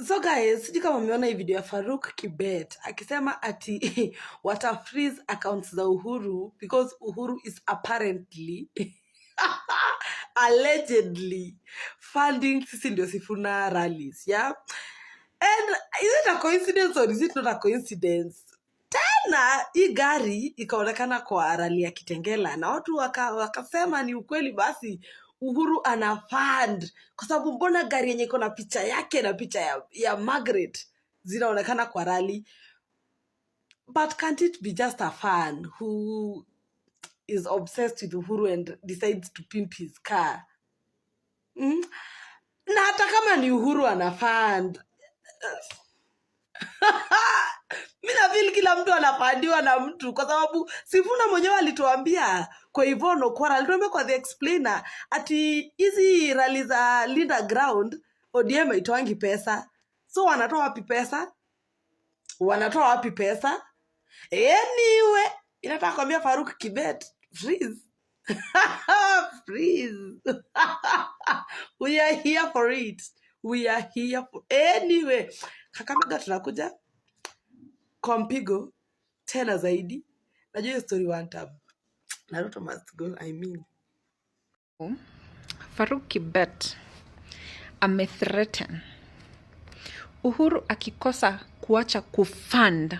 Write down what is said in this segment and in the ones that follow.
So guys, sijui kama mmeona hii video ya Farouk Kibet akisema ati wata freeze accounts za Uhuru because Uhuru is apparently, allegedly funding Sisi Ndio Sifuna rallies, yeah? And is it a coincidence or is it not a coincidence? Tena hii gari ikaonekana kwa rally ya Kitengela na watu wakasema ni ukweli, basi Uhuru ana fund, kwa sababu mbona gari yenye iko na picha yake na picha ya Margaret zinaonekana kwa rally? But can't it be just a fan who is obsessed with Uhuru and decides to pimp his car? Na hata kama ni Uhuru ana fund, mi nafeel kila mtu anafundiwa na mtu, kwa sababu Sifuna mwenyewe alituambia kwa Yvonne Okwara, alituambia kwa The Explainer ati hizi rally za Linda Ground ODM haitoangi pesa. So wanatoa wapi pesa? Wanatoa wapi pesa? Anyway, inataka kuambia Faruk Kibet, freeze, freeze. We are here for it, we are here for. Anyway, Kakamega tunakuja kwa mpigo tena zaidi. Najua hiyo story one time na Ruto must go, I mean. Faruk Kibet amethreaten Uhuru akikosa kuacha kufund,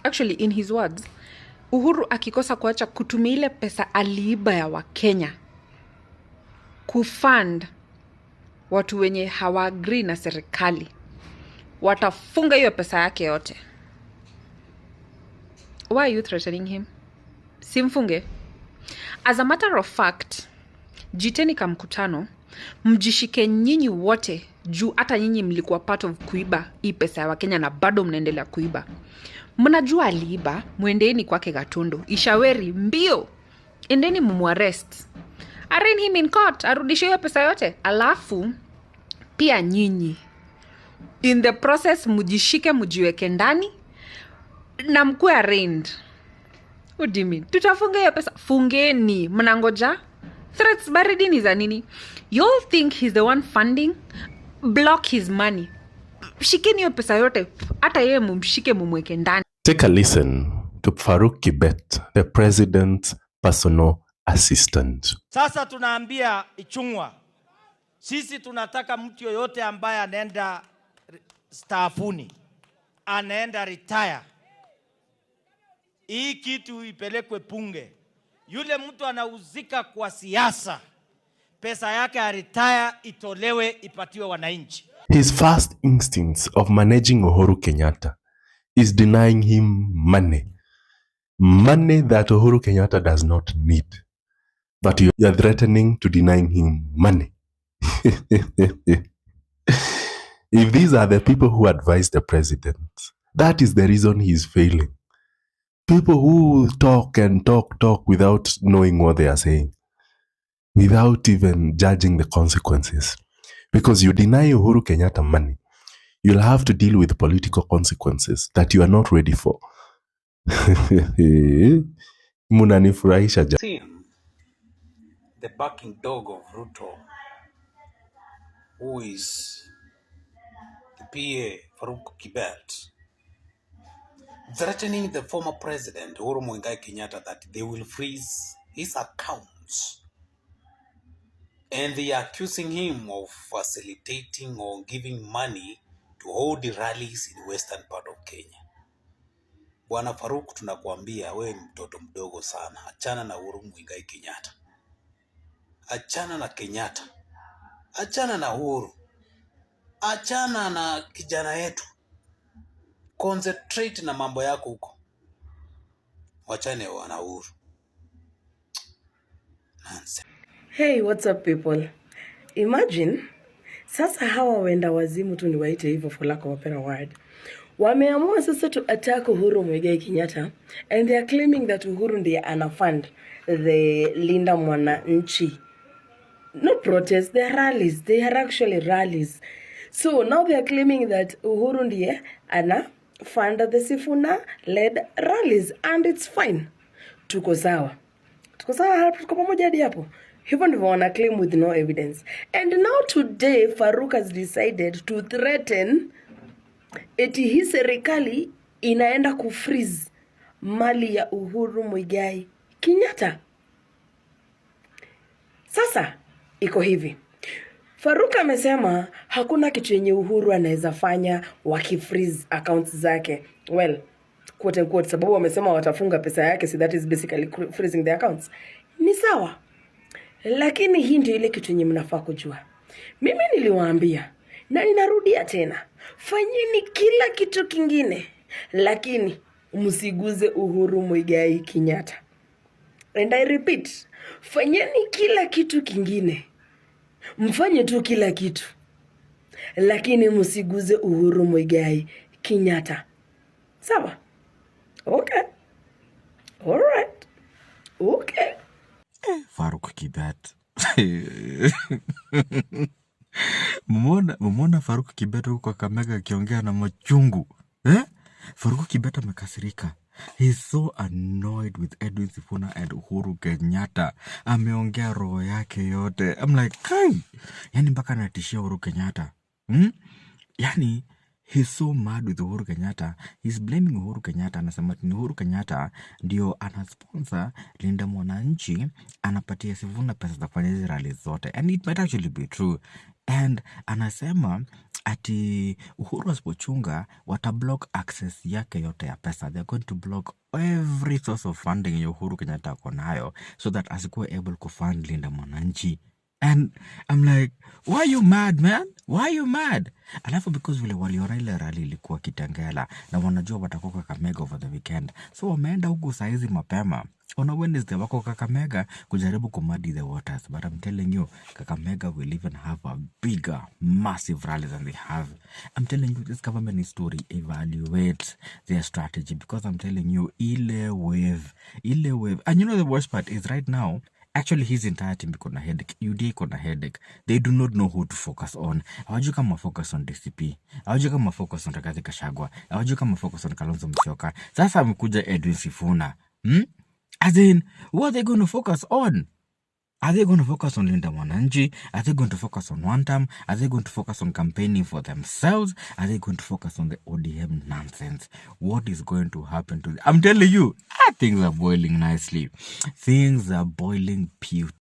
actually in his words, Uhuru akikosa kuacha kutumia ile pesa aliiba ya Wakenya kufund watu wenye hawaagree na serikali, watafunga hiyo pesa yake yote. Why are you threatening him? Simfunge. As a matter of fact, jiiteni kamkutano, mjishike nyinyi wote, juu hata nyinyi mlikuwa part of kuiba hii pesa ya Wakenya na bado mnaendelea kuiba. Mnajua aliiba, mwendeni kwake Gatundu Ishaweri mbio, endeni mumuarrest, arraign him in court, arudishe hiyo pesa yote. Alafu pia nyinyi in the process mujishike, mujiweke ndani na mkuwe arraigned. What do you mean? Tutafunga hiyo pesa. Fungeni. Mnangoja threats baridi ni za nini? You all think he's the one funding? Block his money. Shikeni hiyo pesa yote, hata yeye mumshike, mumweke ndani. Take a listen to Farouk Kibet, the president's personal assistant. Sasa tunaambia Ichung'wa, sisi tunataka mtu yoyote ambaye anaenda staafuni, anaenda retire, hii kitu ipelekwe bunge. Yule mtu anahusika kwa siasa, pesa yake ya retire itolewe ipatiwe wananchi. His first instincts of managing Uhuru Kenyatta is denying him money. Money that Uhuru Kenyatta does not need. But you are threatening to denying him money. If these are the people who advise the president, that is the reason he is failing. People who talk and talk, talk without knowing what they are saying, without even judging the consequences. Because you deny Uhuru Kenyatta money, you'll have to deal with political consequences that you are not ready for. Munanifurahisha. Seen the barking dog of Ruto, who is the PA Farouk Kibet, threatening the former president Uhuru Muigai Kenyatta that they will freeze his accounts. And they are accusing him of facilitating or giving money to hold the rallies in western part of Kenya. Bwana Faruk, tunakuambia wewe ni mtoto mdogo sana, achana na Uhuru Muigai Kenyatta, achana na Kenyatta, achana na Uhuru, achana na kijana yetu, concentrate na mambo yako huko, wachane wana Uhuru. Nonsense. Hey, what's up people? Imagine sasa hawa wenda wazimu tu, niwaite hivyo for lack of a better word, wameamua sasa to attack Uhuru Muigai Kenyatta and they are claiming that Uhuru ndiye ana fund the Linda Mwananchi, not protests, they are rallies. They are actually rallies. So now they are claiming that Uhuru ndiye ana fund the Sifuna led rallies and it's fine. Tuko sawa. Tuko sawa, tuko pamoja hadi hapo. Hivyo ndivyo wana claim with no evidence. And now today Farouk has decided to threaten Eti hii serikali inaenda kufreeze mali ya Uhuru Muigai Kenyatta. Sasa iko hivi, Faruk amesema hakuna kitu yenye Uhuru anaweza fanya wakifreeze accounts zake. Well, quote unquote, sababu wamesema watafunga pesa yake, so that is basically freezing the accounts. Ni sawa, lakini hii ndio ile kitu yenye mnafaa kujua. Mimi niliwaambia na ninarudia tena, fanyeni kila kitu kingine, lakini msiguze Uhuru Muigai Kenyatta. And I repeat, fanyeni kila kitu kingine, mfanye tu kila kitu, lakini msiguze Uhuru Muigai Kenyatta. Sawa? Okay. All right. Okay. Faruk Kibet. Mumona Faruk Kibet huko Kakamega akiongea na machungu, eh? Faruk Kibet amekasirika. He's so annoyed with Edwin Sifuna and Uhuru Kenyatta. Ameongea roho yake yote. I'm like, kai. Yani mpaka anatishia Uhuru Kenyatta. Yani he's so mad with Uhuru Kenyatta. He's blaming Uhuru Kenyatta. Anasema ati ni Uhuru Kenyatta ndio anasponsor Linda Mwananchi, anapatia Sifuna pesa za kufanya hizi rally zote. And it might actually be true. And anasema ati Uhuru asipochunga watablock access yake yote ya pesa. They're going to block every source of funding yenye Uhuru Kenyatta ako nayo so that asikuwe able kufund Linda Mwananchi. And I'm like, why you mad, man? Why you mad? Alafu because vile waliona ile rally ilikuwa Kitengela na wanajua watakuwa Kakamega over the weekend, so wameenda huku saizi mapema on a Wednesday, wako Kakamega kujaribu kumuddy the waters. But I'm telling you, Kakamega will even have a bigger, massive rally than they have. I'm telling you, this government needs to re-evaluate their strategy because I'm telling you, ile wave, ile wave. And you know the worst part is right now, actually his entire team iko na headache. UDA iko na headache. They do not know who to focus on. Hawajui kama focus on DCP, hawajui kama focus on Rigathi Gachagua, hawajui kama focus on Kalonzo Musyoka. Sasa amekuja Edwin Sifuna, As in, what are they going to focus on? Are they going to focus on Linda Mwananchi? Are they going to focus on one term? Are they going to focus on campaigning for themselves? Are they going to focus on the ODM nonsense? What is going to happen to them? I'm telling you, things are boiling nicely. Things are boiling beautifully.